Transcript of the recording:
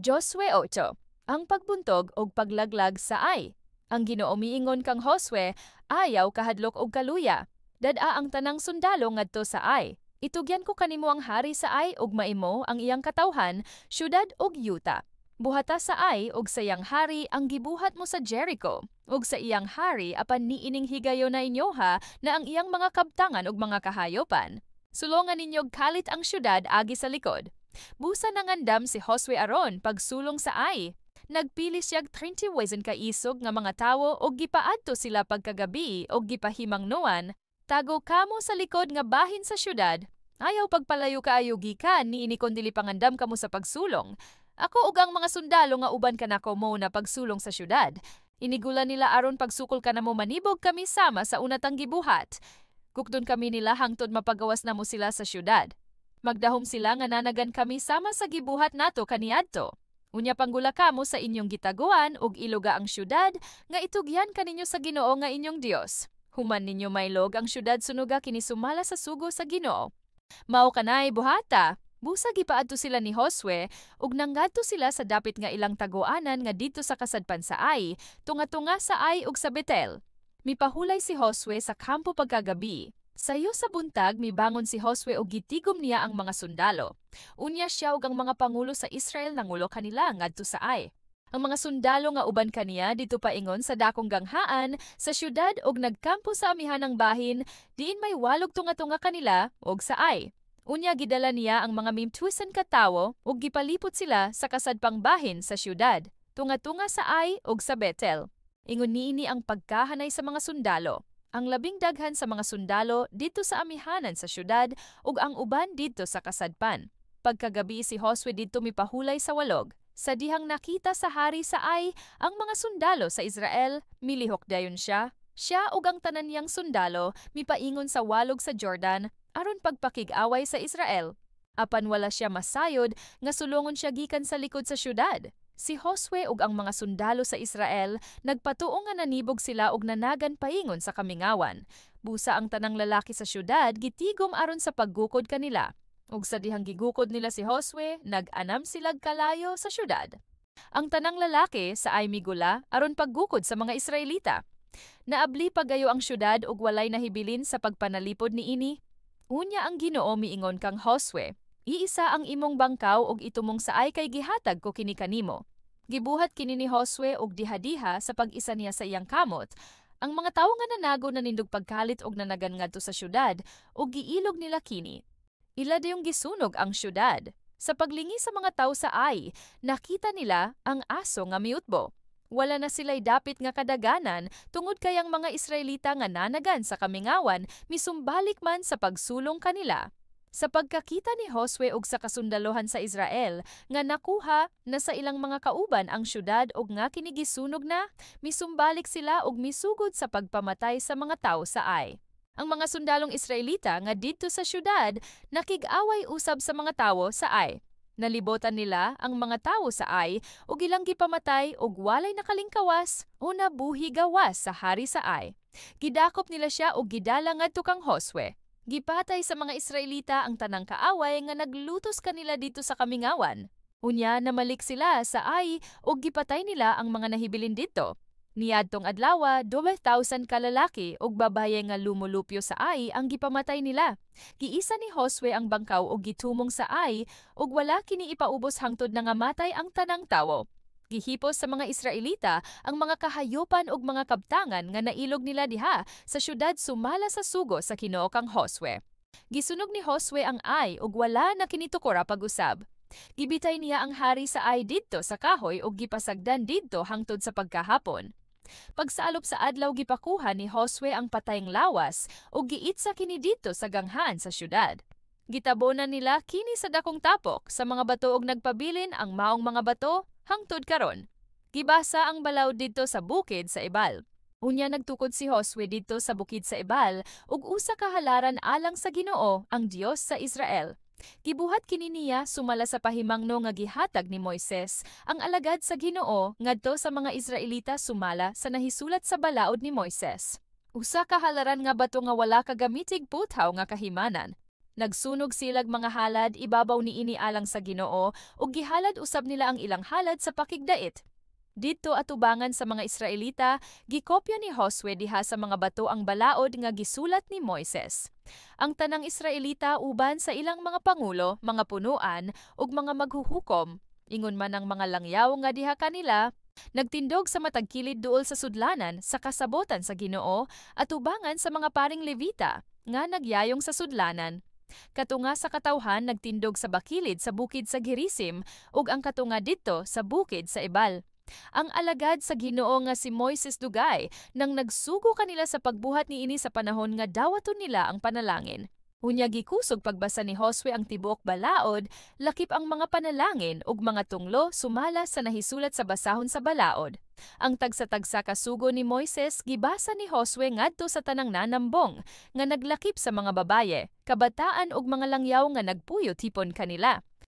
Josue 8. Ang pagbuntog og paglaglag sa Ai. Ang Ginoo miingon kang Josue, "Ayaw kahadlok og kaluya. Dad-a ang tanang sundalo ngadto sa Ai. Itugyan ko kanimo ang hari sa Ai ug maimo ang iyang katawhan, syudad ug yuta. Buhata sa Ai ug sa iyang hari ang gibuhat mo sa Jericho ug sa iyang hari apan niining higayona inyoha na ang iyang mga kabtangan ug mga kahayopan. Sulongan ninyog kalit ang syudad agi sa likod." Busa nangandam si Josue aron pagsulong sa Ai. Nagpili siyag 31 ka isog nga mga tawo og gipaadto sila pagkagabi og gipahimangnoan, "Tago kamo sa likod nga bahin sa syudad. Ayaw pagpalayo kaayo gikan niini kon dili pangandam kamo sa pagsulong. Ako ug ang mga sundalo nga uban kanako mo na pagsulong sa syudad. Inigula nila aron pagsukol kanamo, manibog kami sama sa unatang gibuhat. Gukdon kami nila hangtod mapagawas namo sila sa syudad. Magdahom sila nga nanagan kami sama sa gibuhat nato kaniadto. Unya panggula kamo sa inyong gitaguan ug iloga ang syudad nga itugyan kaninyo sa Ginoo nga inyong Dios. Human ninyo mailog ang syudad, sunuga kini sumala sa sugo sa Ginoo." Mao kanay buhata. Busa gipaadto sila ni Josue ug nangadto sila sa dapit nga ilang taguanan nga didto sa kasadpan sa Ai, tunga-tunga sa Ai ug sa Betel. Mipahulay si Josue sa kampo pagkagabi. Sayo sa buntag, mibangon si Josue ug gitigom niya ang mga sundalo. Unya siya ug ang mga pangulo sa Israel nangulo kanila ngadto sa Ai. Ang mga sundalo nga uban kaniya didto paingon sa dakong ganghaan sa syudad ug nagkampo sa amihanang bahin diin may walog tunga-tunga kanila ug sa Ai. Unya gidala niya ang mga mimtusan ka tawo ug gipalipot sila sa kasadpang bahin sa syudad, tunga-tunga sa Ai ug sa Betel. Ingon niini ang pagkahanay sa mga sundalo. Ang labing daghan sa mga sundalo didto sa amihanan sa syudad ug ang uban didto sa kasadpan. Pagkagabi, si Josue didto mipahulay sa walog. Sa dihang nakita sa hari sa Ai ang mga sundalo sa Israel, milihok dayon siya. Siya ug ang tanan niyang sundalo mipaingon sa walog sa Jordan aron pagpakig-away sa Israel. Apan wala siya masayod nga sulongon siya gikan sa likod sa syudad. Si Josue ug ang mga sundalo sa Israel nagpatuo nga nanibog sila og nanagan paingon sa kamingawan. Busa ang tanang lalaki sa syudad gitigom aron sa paggukod kanila. Ug sa dihang gigukod nila si Josue, nag-anam silag kalayo sa syudad. Ang tanang lalaki sa Ai migula aron paggukod sa mga Israelita. Naabli pagayo ang syudad ug walay nahibilin sa pagpanalipod niini. Unya ang Ginoo miingon kang Josue, "Iisa ang imong bangkaw ug itumong sa Ai kay gihatag ko kini kanimo." Gibuhat kini ni Josue ug diha-diha sa pag-isa niya sa iyang kamot, ang mga tawo nga nanago nanindog pagkalit og nanagan ngadto sa syudad ug giilog nila kini. Ila dayong gisunog ang syudad. Sa paglingi sa mga tawo sa Ai, nakita nila ang aso nga miutbo. Wala na sila'y dapit nga kadaganan tungod kay ang mga Israelita nga nanagan sa kamingawan misumbalik man sa pagsulong kanila. Sa pagkakita ni Josue ug sa kasundalohan sa Israel nga nakuha na sa ilang mga kauban ang syudad ug nga kini gisunog na, misumbalik sila ug misugod sa pagpamatay sa mga tawo sa Ai. Ang mga sundalong Israelita nga didto sa syudad nakig-away usab sa mga tawo sa Ai. Nalibotan nila ang mga tawo sa Ai ug ilang gipamatay ug walay nakalingkawas o nabuhi gawas sa hari sa Ai. Gidakop nila siya ug gidala ngadto kang Josue. Gipatay sa mga Israelita ang tanang kaaway nga naglutos kanila didto sa kamingawan. Unya namalik sila sa Ai ug gipatay nila ang mga nahibilin didto. Niadtong adlawa, 2,000 ka lalaki ug babaye nga lumulupyo sa Ai ang gipamatay nila. Giisa ni Josue ang bangkaw ug gitumong sa Ai ug wala kini ipaubos hangtod nangamatay ang tanang tawo. Gihipos sa mga Israelita ang mga kahayopan ug mga kabtangan nga nailog nila diha sa syudad sumala sa sugo sa Ginoo kang Josue. Gisunog ni Josue ang Ai ug wala na kini tukora pag-usab. Gibitay niya ang hari sa Ai didto sa kahoy ug gipasagdan didto hangtod sa pagkahapon. Pagsalop sa adlaw, gipakuha ni Josue ang patayng lawas ug giitsa kini didto sa ganghaan sa syudad. Gitabonan nila kini sa dakong tapok sa mga bato ug nagpabilin ang maong mga bato hangtod karon. Gibasa ang balaod didto sa bukid sa Ebal. Unya nagtukod si Josue didto sa bukid sa Ebal ug usa ka halaran alang sa Ginoo, ang Dios sa Israel. Gibuhat kini niya sumala sa pahimangno nga gihatag ni Moises, ang alagad sa Ginoo, ngadto sa mga Israelita sumala sa nahisulat sa balaod ni Moises. Usa ka halaran nga bato nga wala kagamitig puthaw nga kahimanan. Nagsunog silag mga halad ibabaw niini alang sa Ginoo ug gihalad usab nila ang ilang halad sa pakigdait. Didto atubangan sa mga Israelita, gikopya ni Josue diha sa mga bato ang balaod nga gisulat ni Moises. Ang tanang Israelita uban sa ilang mga pangulo, mga punuan ug mga maghuhukom, ingon man ang mga langyaw nga diha kanila, nagtindog sa matag kilid duol sa sudlanan sa kasabotan sa Ginoo atubangan sa mga paring Levita nga nagyayong sa sudlanan. Katunga sa katawhan nagtindog sa bakilid sa bukid sa Gerizim ug ang katunga didto sa bukid sa Ebal. Ang alagad sa Ginoo nga si Moises dugay nang nagsugo kanila sa pagbuhat niini sa panahon nga dawaton nila ang panalangin. Unya gikusog pagbasa ni Josue ang tibuok balaod, lakip ang mga panalangin ug mga tunglo sumala sa nahisulat sa basahon sa balaod. Ang tagsa-tagsa ka sugo ni Moises gibasa ni Josue ngadto sa tanang nanambong nga naglakip sa mga babaye, kabataan ug mga langyaw nga nagpuyo tipon kanila.